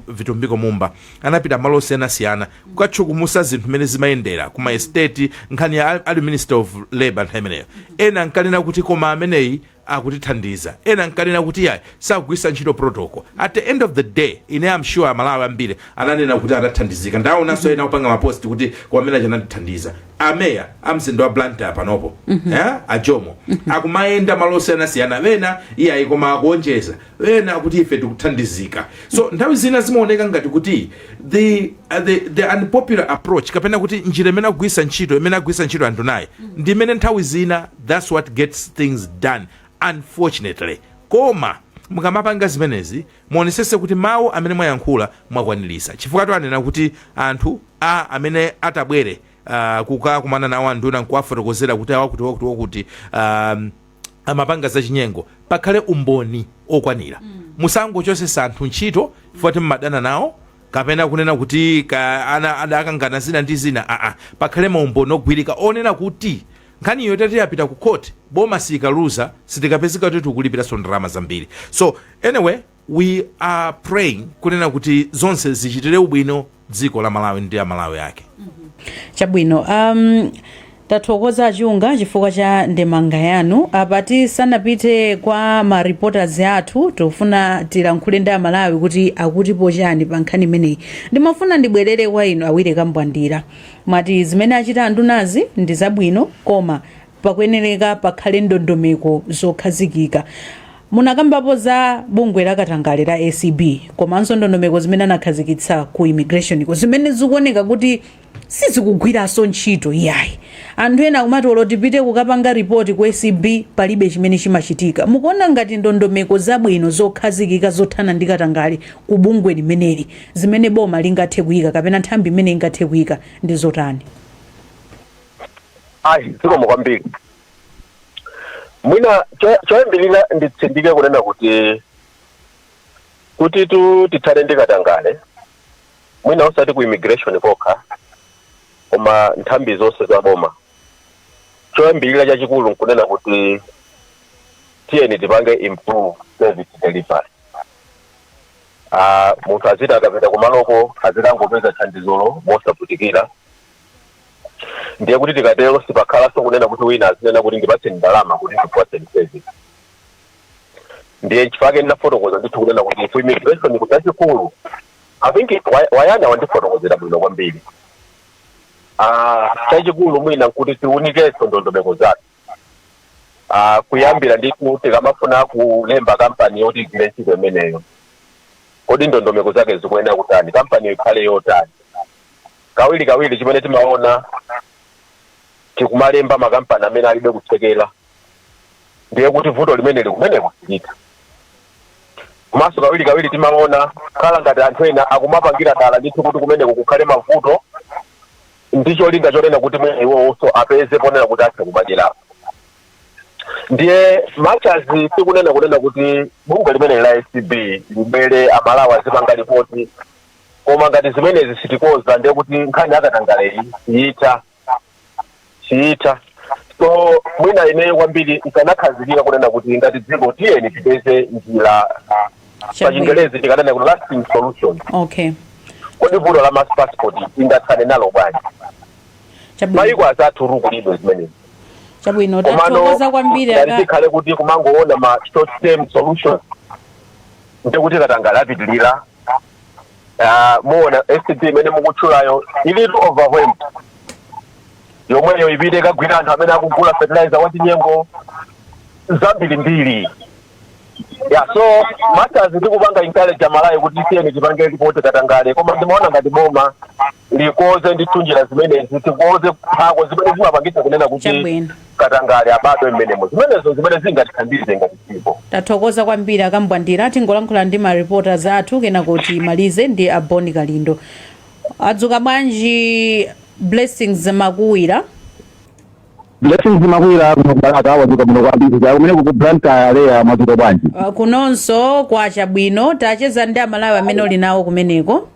Vitumbiko Mumba, anapita malo osiyanasiyana kukatchukumusa zinthu mmene zimayendera kuma estate, nkhani ya ali Minister of Labor nthawi imeneyo. Ena nkanena kuti koma ameneyi akutithandiza, ena nkanena kuti yayi, sakugwiritsa ntchito protocol. At the end of the day, ine am sure Amalawi ambiri ananena kuti adathandizika. Ndaonanso ena kupanga mapost kuti koma amene achanatithandiza ameya amzinda wa Blantyre panopo, ajomo akumayenda malo osiyanasiyana, ena iyayi, koma akuonjeza, ena akuti ife tikuthandizika. So nthawi zina zimaoneka ngati kuti the unpopular approach, kapena kuti njira imene akugwiritsa ntchito, imene akugwiritsa ntchito anthu naye, ndi imene nthawi zina that's what gets things done, unfortunately. Koma mukamapanga zimenezi, muonesese kuti mawu amene mwayankhula mwakwanirisa, chifukwa anena kuti anthu a amene atabwere kukakumana nawo anduna nkuwafotokozera kuti awakuti wakuti wakuti amapanga zachinyengo, pakhale umboni okwanira. Musangochosesa anthu ntchito chifukwa timmadana nawo, kapena kunena kuti ka ana adakangana zina ndi zina. Aa, pakhale maumboni ogwirika onena kuti nkhaniyo itati yapita ku court, boma sikaluza, sitikapezeka kuti tikulipiranso ndalama zambiri. So anyway, we are praying kunena kuti zonse zichitire ubwino dziko la Malawi ndi Amalawi ake. Chabwino, tathokoza Achunga chifukwa cha ndemanga yanu. Apa tisanapite kwa ma reporters athu, tikufuna tilankhule ndi Amalawi kuti akutipo chani pa nkhani imeneyi. Ndimafuna ndibwerere kwa inu awiri. Kambwandira, mwati zimene achita andunazi ndi zabwino, koma pakuyenereka pakhale ndondomeko zokhazikika. Munakambapo za bungwe la katangale la ACB, komanso ndondomeko zimene anakhazikitsa ku immigration ko, zimene zikuoneka kuti sizikugwiranso ntchito iyayi. Anthu ena akumati olo tipite kukapanga ripoti ku ACB, palibe chimene chimachitika. Mukuona ngati ndondomeko zabwino zokhazikika zothana ndi katangale ku bungwe limeneli, zimene boma lingathe kuyika kapena nthambi imene ingathe kuyika, ndi zotani? Ayi, zikomo kwambiri. Mwina choyambirira nditsindike kunena kuti tithane ndi katangale, mwina osati ku immigration kokha, koma nthambi zonse za boma, choyambirira chachikulu nkunena kuti tiyeni tipange improve service delivery. Munthu aziti akapita kumaloko azitangopeza thandizolo mosavutikira. Ndiye kuti tikatero sipakhalanso kunena kuti wina azinena kuti ndipatseni ndalama kuti ndikupatseni service. Ndiye chifukwa ndinafotokoza ndithu kunena kuti ku immigration kuchachikulu, I think Wayana wandifotokozera bwino kwambiri. Chachikulu mwina nkuti tiunikenso ndondomeko zathu, kuyambira ndithu tikamafuna kulemba kampani yoti igwire ntchito imeneyo, kodi ndondomeko zake zikuyenera kutani, kampani ikhale yotani? Kawiri kawiri chimene timaona, tikumalemba makampani amene alibe kuthekera, ndiye kuti vuto limene likumeneko silitha. Komanso kawiri kawiri timaona khala ngati anthu ena akumapangira dala ndithu kuti kumeneko kukhale mavuto ndi cholinga chonena kuti mwina iwowonso apeze ponena kuti athe kumadyerapo. Ndiye much as tikunena kunena kuti bungwe limene la ACB libwere, Amalawi azipanga ripoti, koma ngati zimenezi sitikoza, ndiye kuti nkhani yakatangaleyi siyitha, siyitha. So mwina ineyo kwambiri ikanakhazikika kunena kuti ngati dziko tiyeni tipeze njira, pachingelezi tikanena kuti lasting solution. Kodi vuto la mass passport ingathane nalo bwanji? Mayiko azathu kulibe zimenezi. Chabwino, tathokoza kwambiri. Ngati tikhale kuti kumangoona ma short term solution, ndikuti katangale apitilira. Muona ACB imene mukutchulayo ilitu overwhelmed, yomweyo ipite ikagwira anthu amene akugula fertilizer wachinyengo zambirimbiri. Yeah, so much as ndikupanga encourage Amalawi kuti tiyeni tipange ripoti katangale, koma ndimaona ngati boma likoze ndithu njira zimenezi, tikoze phako zimene zimapangitsa kunena kuti katangale abadwe mmenemo, zimenezo zimene zingatithandize ngati dziko. Tathokoza kwambiri, Akambwandira. Tingolankhula ndi ma reporters athu, kenako timalize ndi Aboni Kalindo. Adzuka bwanji, Blessings Makuwira? Blessings Makuwira kuno kuBalaka. Wadzuka bwino kwambiri. Kumene ku Blantyre, Leya, mwadzuka bwanji? Kunonso kwacha bwino. Tacheza ndi Amalawi amene uli nawo kumeneko.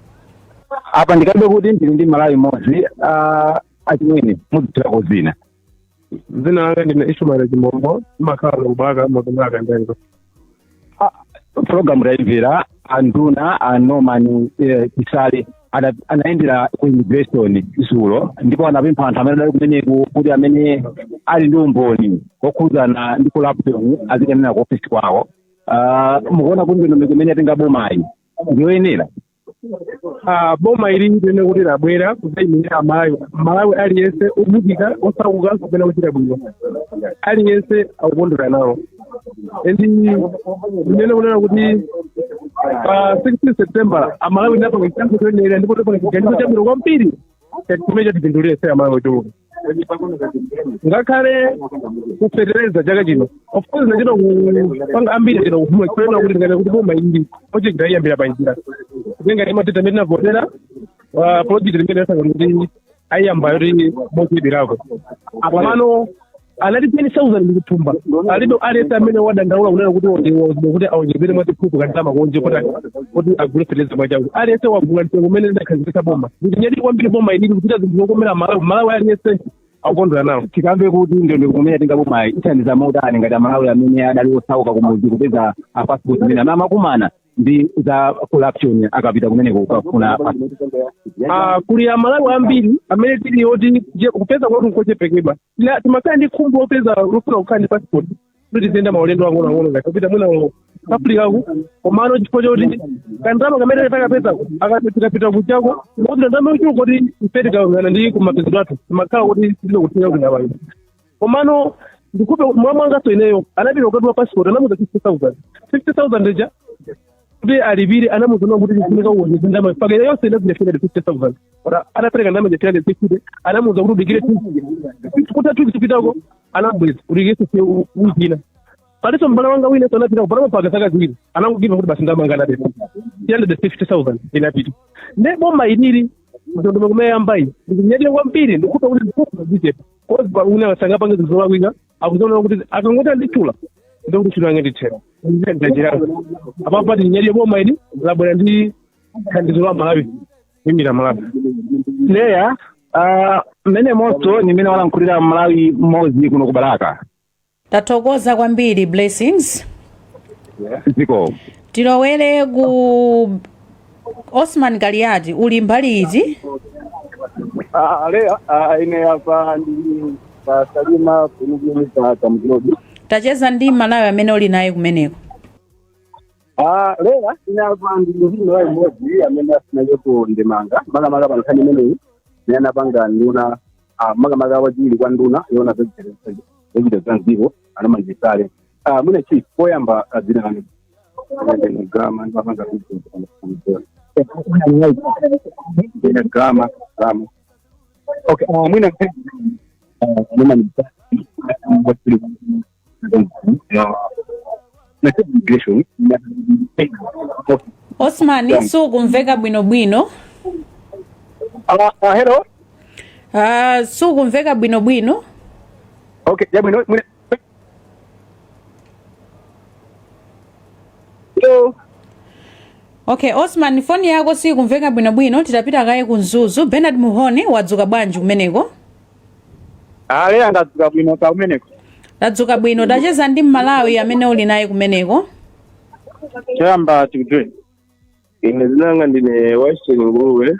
Apa ndikabe kuti ndili ndi Malawi mmodzi. Achimwene, mudzithirako zina. Dzina langa ndine Ishmael Chimombo, ndimakhala kuBalaka, makamaka Kandengo. Program tayimvera. Anduna a Norman Chisale anayendera ku immigration dzulo ndipo anapempha anthu amene adali kumeneku kuti amene ali ndi umboni wokhudzana ndi corruption azikanena ku ofisi kwawo. Mukuona kuti ndondomeko imene yatenga bomayi ndiyoyenera? Boma ili ndine kuti labwera kudzayimirira Amalawi. Malawi aliyense ovutika, osauka kapena kuchita bwino, aliyense akukondwera nawo. And ndinene kunena kuti pa 16 September Amalawi tinapanga chisankho choyenera ndipo tinapanga chiganizo chabwino kwambiri chimene chatipindulira ife Amalawi ochuluka. Ngakhale kufetereza chaka chino, of course nachita kupanga ambiri chino kuvuma chifukwa kuti ndikana kuti boma ili project ayiyambira pa njira kutenga ndi matete amene tinavotera wa project limene yasanga kuti ayiyamba yoti mochedwerako, komano anati 10,000 ndikuthumba alibe aliyense amene wadandaula kunena kuti ndiwozidwa kuti awonjezere mwachiphuphu kandalama konje kuti agule fetereza mwachangu. Aliyense wagula mtengo umene lidakhazikitsa boma. Ndikunyadira kwambiri boma ilili kuchita zinthu zokomera Malawi. Malawi aliyense akukondwera nawo. Tikamve kuti ndondomeko imene yatenga bomayi ithandiza motani ngati Amalawi amene adali osauka kumudzi kupeza a passport imene amene amakumana ndi za corruption akapita kumeneko kukafuna passport? Kuli Amalawi ambiri amene tili oti kupeza kwathu nkochepekedwa. Timakhala ndi khumbo lopeza, lofuna kukhala ndi passport kuti tiziyenda maulendo ang'onoang'ono ngati kupita mwina ku Africa ku, komano chifukwa choti kandalama kamene takapezako akati tikapita kuchako kuti ndalama yochuluka kuti ife tikayang'ana ndi kumapezedwe athu timakhala kuti tilibe kutheka kuti ngapanga. Komano ndikupe mwamwangaso ineyo anapita kukatula passport, anamuza 50,000, 50,000 ija kuti alipire, anamuza kuti kufunika uwonjeze ndalama mpaka yonse inazina 350,000. Anapereka ndalama ja 350, anamuza kuti udikire kuti 2 weeks kupitako, anabweza udikire wiki ina. Palinso mbale wanga wina anapita kupata mpaka zaka 2, anangogiva kuti basi ndalama anapita 350,000 inapita. Nde boma ilili ndondomeko kumene yambayi ndikunyadira kwambiri, ndikupa kuti ndikupa zichepa kozi pa una sangapange zinthu zolakwika, akuziona kuti akangoti anditchula ndikuti ntchito yange ndithera ndachiranga. Apapa tinyadire boma ili labwera ndi thandizo la Malawi, kuyimira Malawi. Leya, mmene monso ni mmene walankhulira Malawi mmodzi kuno ku Balaka. Tathokoza kwambiri, Blessings. Ziko. Tilowere ku Osman Kaliati, uli mbali iti? Leya, ine apa ndi pa Salima penipeni pa Kamuzu Road. Tacheza ndi Mmalawi amene uli naye kumeneko. Leya, ine apa ndi Mmalawi mmodzi amene asinachepo ndemanga makamaka pa nkhani imeneyi imene anapanga nduna, makamaka wachiwiri kwa nduna yoona zochita za mdziko a Norman Chisale. Mwina chief, poyamba, dzina lanu? Ndine Gama, ndimapanga business. Ndine Gama Gama. Okay, mwina Norman Chisale na immigration. Osman, sukumveka bwinobwino. Hello. Sukumveka bwinobwino. Okay, yabwino, mwina. Hello. Okay, Osman, foni yako sikumveka bwinobwino. Titapita kaye ku Mzuzu. Bernard Muhone, wadzuka bwanji kumeneko? Ale, ndadzuka bwino, ka kumeneko? Tadzuka bwino. Tacheza ndi Mmalawi amene uli naye kumeneko. Choyamba tikudziwe. Ine zinanga ndine Washington Nguluwe,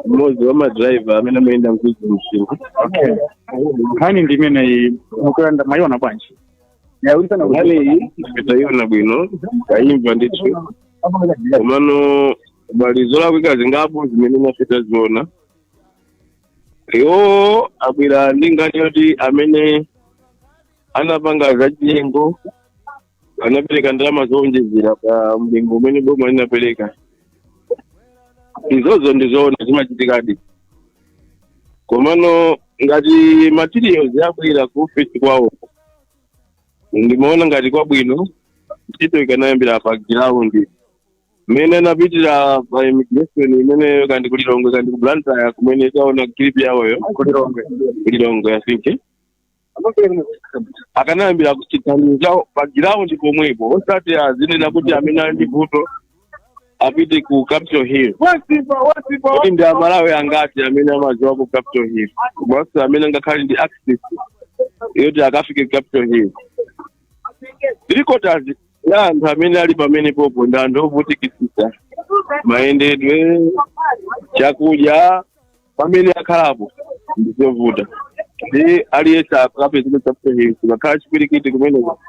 mmodzi wa madraiva amene amayenda Mzuzu msinga. Okay, nkhani ndi imeneyi, mukuyanda mwayiona bwanji? Nkhani iyi taiona bwino, tayimva ndithu, komano pali zolakwika zingapo zimene nafe taziona. Iwo abwera ndi nkhani yoti amene anapanga zachinyengo anapereka ndalama zowonjezera pa mlingo umene boma linapereka. Izozo ndizoona, zimachitikadi, komano ngati materials abwera ku office kwawo, ndimaona ngati kwabwino ntchito ikanayambira pa ground mmene anapitira pa immigration imeneyo, kandi ku Lilongwe kandi ku Blantyre kumene taona clip yawoyo. Kulilongwe. Kulilongwe, I think. Akanayambira chithandizo chawo pa ground pomwepo, osati azinena kuti amene ali ndi vuto apite ku Capitol Hill. Kuti ndi Amalawi angati amene amadziwa ku Capitol Hill, komanso amene angakhale ndi access yoti akafike ku Capitol Hill? Three quarters ya anthu amene ali pamene popo ndi anthu ovutikitsitsa mayendedwe, chakudya pamene akhalapo ndizovuta, ndi aliyense akapezeke Capitol Hill sikakhala chipwirikiti kumeneko.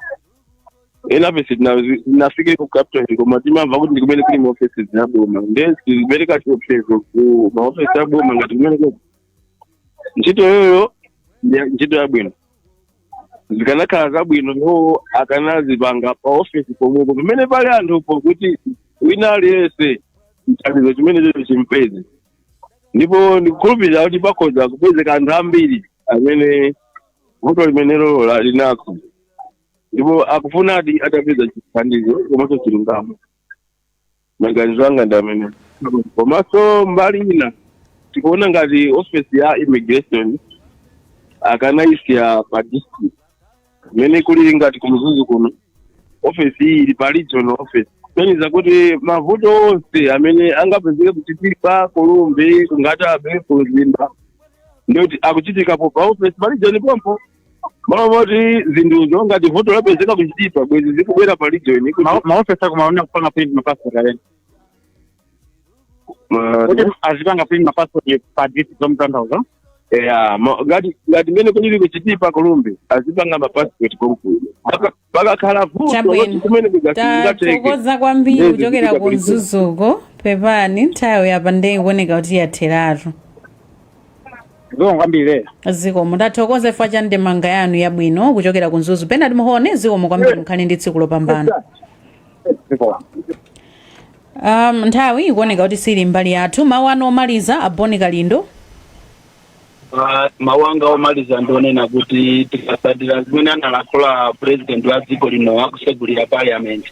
Enafe sitinafike ku Capitol Hill, koma timamva kuti ndi kumene kuli maofesi za boma, nde sizipereka chiopsezo ku maofesi a boma ngati kumeneko. Ntchito yoyo ndi ntchito yabwino. Zikanakhala zabwino iwo akanazipanga pa ofesi pomwepo pamene pali anthupo, kuti wina aliyense chithandizo chimenecho chimpeze. Ndipo ndikukhulupirira kuti pakhoza kupezeka anthu ambiri amene vuto limenelo linako ndipo akufunadi atapeza chithandizo komanso chilungamo. Maganizo anga ndi amene. Komanso mbali ina tikuona ngati ofesi ya immigration akanayisiya pa district imene kulili, ngati ku Mzuzu kuno ofesi iyi ili pa regional office, kusonyeza kuti mavuto onse amene angapezeke kuChitipa, ku Rumphi, ku Nkhata Bay, ku Mzimba, ndikuti akuchitikapo pa ofesi pa region pompo, malo moti zinthuzo ngati vuto lapezeka kuChitipa, bwezi zikubwera pa region kuti Maofesi akumaona kupanga print mapassport aleni kuti azipanga print mapassport pa district zomtanthauza? Ya, ngati mmene kulili kuChitipa, ku Rumphi, azipanga mapassport konkuno. Pakakhala vuto Chabwino. loti kumene kuzingateke Tathokoza kwambiri Ndezi kuchokera zipita ku kuliko. Mzuzuko. Pepani, nthawi apa ndiye ikuoneka kuti yatheratu. Zikomo kwambiri, Leya. Zikomo, tathokoza chifukwa cha ndemanga yanu yabwino kuchokera ku Mzuzu. Bernard Muhone, zikomo kwambiri, mukhale ndi tsiku lopambana. Zikomo. Nthawi ikuoneka kuti sili mbali yathu. Mawu anu omaliza, Aboni Kalindo. Mawu anga omaliza ndionena kuti tikasatira zimene analankhula president wa dziko lino akusegulira parliament,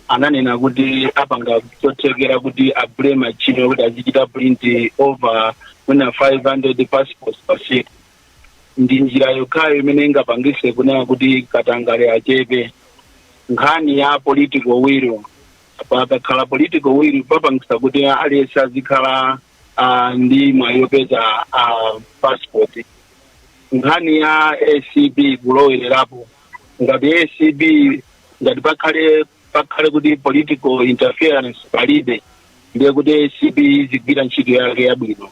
ananena kuti apanga chothekera kuti agule machine kuti azichita print over mwina 500 passports pa tsiku. Ndi njira yokhayo imene ingapangise kunena kuti katangale achepe. Nkhani ya political will, pakakhala political will papangisa kuti aliyense azikhala ndi mwayi wopeza passport. Nkhani ya ACB kulowererapo, ngati ACB, ngati pakhale kuti political interference palibe, ndiye kuti ACB izigwira ntchito yake yabwino.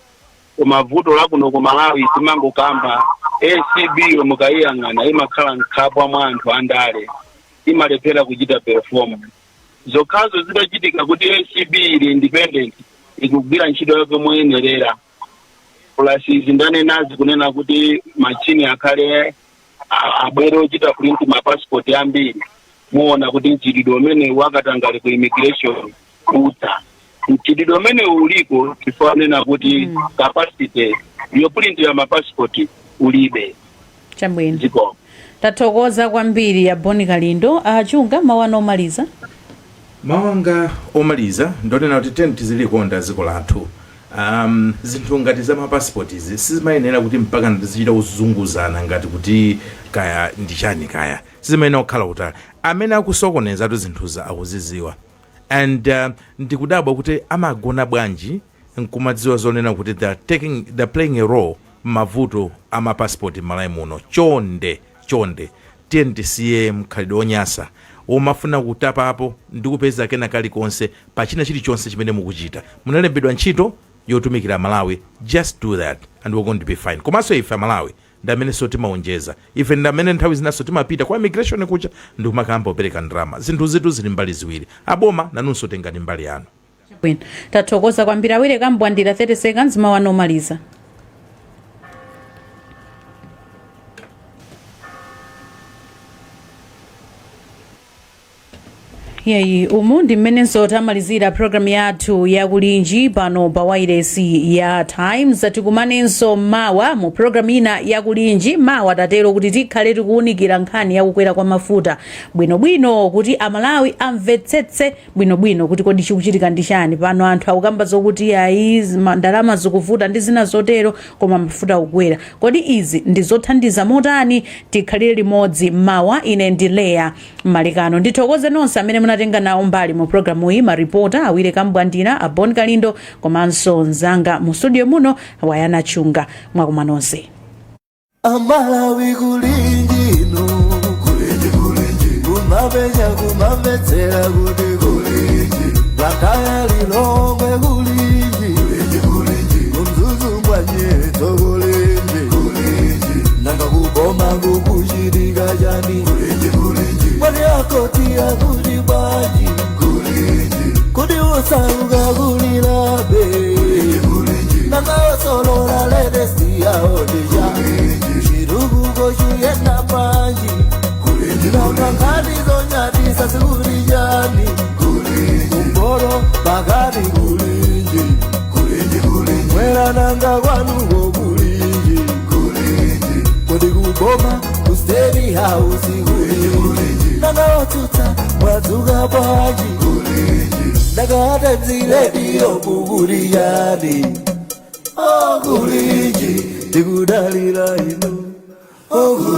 Koma vuto lakuno ku Malawi, timangokamba ACB yo, mukayiyang'ana imakhala mkhapwa mwa anthu andale, imalephera kuchita perform. Zokhazo zitachitika kuti ACB ili independent, ikugwira ntchito yake moyenerera, plus izi ndanenazi, kunena kuti machini akhale abwere ochita print mapassport ambiri, muona kuti mchitidwe umene wakatangale ku immigration utha. Mchitidwe umene uliko tifanena kuti capacity yoprintira mapassport ulibe. Chabwino. Ziko. Tathokoza kwambiri ya Boni Kalindo. Achunga, mawu anu omaliza. Mawu anga omaliza ndonena kuti tiyeni tizilikonda dziko lathu. Zinthu ngati za mapasipoti izi sizimayenera kuti mpaka tizichita kuzunguzana ngati kuti kaya ndi chani kaya. Sizimayenera kukhala kutali. Amene akusokonezatu zinthuza akuziziwa, and ndikudabwa kuti amagona bwanji nkumadziwa zonena kuti they're playing a role mavuto amapasipoti m'Malawi muno. Chonde chonde, tiye tisiye mkhalidwe wonyasa womafuna kutapapo ndi kupeza kena kalikonse pa china chilichonse chimene mukuchita. Munalembedwa ntchito yotumikira Malawi, just do that and we're going to be fine. Komanso ife Amalawi ndi amenenso timaonjeza. Ife ndi amene nthawi zinaso timapita kwa immigration kucha ndi kumakamba kupereka ndalama. Zinthu zitu zili mbali ziwiri. Aboma, nanunso tengani mbali yanu. Bwino, tathokoza kwambiri. Awire Kambwandira, 30 seconds, mawu anu omaliza. Yeyi, umu ndi mmenenso tamalizira programu yathu yakulinji pano pa wailesi ya Times. Tikumanenso mawa mu programu ina yakulinji. Mawa tatero kuti tikhale tikuwunikira nkhani yakukwera kwa mafuta bwinobwino, kuti Amalawi amvetsetse bwinobwino kuti kodi chikuchitika ndi chani. Pano anthu akukamba zokuti ayi, ndalama zikuvuta ndi zina zotero, koma mafuta akukwera. Kodi izi ndi zothandiza motani? Tikhalire limodzi mawa. Ine ndi Leya Malekano. Ndithokoze nonse amene munatenga nawo mbali mu programu iyi, maripota Awire Kambwandira, Abon Kalindo, komanso mzanga mu studio muno Wayana Chunga. Mwakuma nonse. Amalawi, kulinji inu, kulinji kulinji, kumapenya kumamvetsera kuti kulinji, Blantyre, Lilongwe, kulinji kulinji kulinji, kuMzuzu mbwanyetso kulinji kulinji, nanga kuboma kukuchitika chani? Kulinji kulinji, mwani akoti akuti bwanji? Kulinji, kuti usauka kulilabe? Nanga osolola latest yaodija chirukuko chuyenda panji? Nanga nkhani zonyadisa zikuli chani? Kumporo pakati kulinji, mwera nanga kwanuko kulinji? Kodi kuboma ku State House kulinji? Nanga otsutsa mwadzuka bwanji? Nanga Times Radio kukuli chani? Okulinji, tikudalira inu. Okulinji.